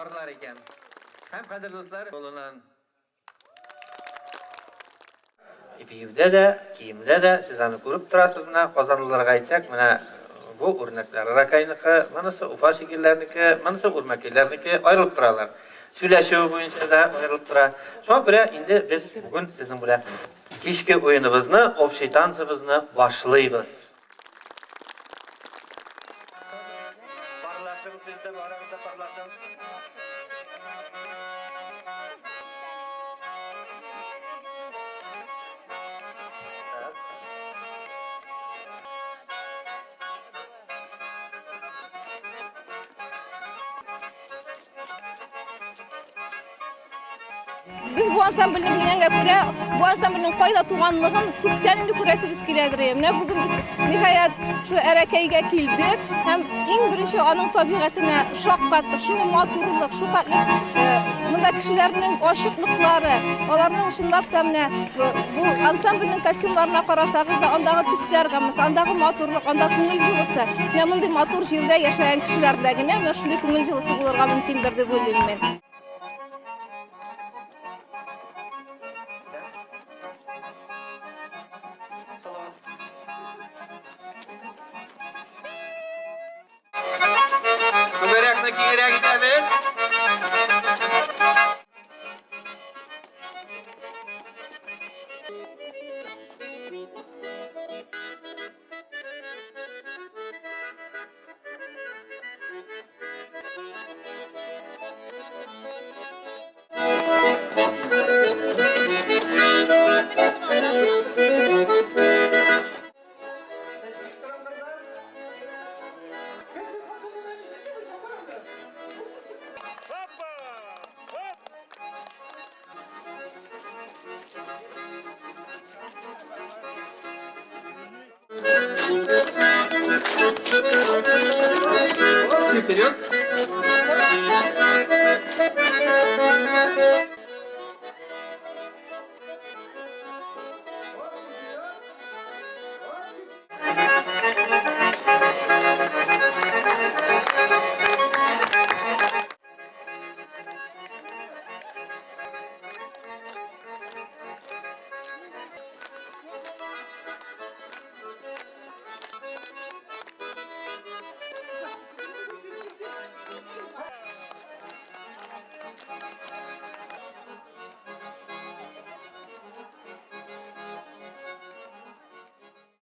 Парлар икән. Һәм, кадерле дуслар, кулыннан Биюдә дә, киемдә дә сез аны күреп торасыз менә, казанлыларга әйтсәк, менә бу үрнәкләр Ракайныкы, монысы Уфа шигырьләрнеке, монысы Үрмәкәйләрнеке, аерылып торалар. Сөйләшү буенча да аерылып тора. Шуңа күрә инде без бүген сезнең белән кичке уеныбызны, общий танцыбызны башлыйбыз. Парлашың, сез дә барыгыз да парлашың. Так. Без бу ансамбльне белгәнгә күрә, бу ансамбльнең кайда туганлыгын күптән инде күрәсебез киләдер. Менә бүген без ниһаять шул Әрәкәйгә килдек һәм иң беренче аның табигатенә шаккаттык. Шундый матурлык, шул хәтле э, монда кешеләрнең ачыклыклары, аларның чынлап та менә э, бу ансамбльнең костюмнарына карасагыз да, андагы төсләр гаммасы, андагы матурлык, анда күңел җылысы. Менә мондый матур җирдә яшәгән кешеләрдә генә менә шундый күңел җылысы булырга мөмкиндер дип уйлыйм мин. Түгәрәкне киңрәк итәбез. Вперед!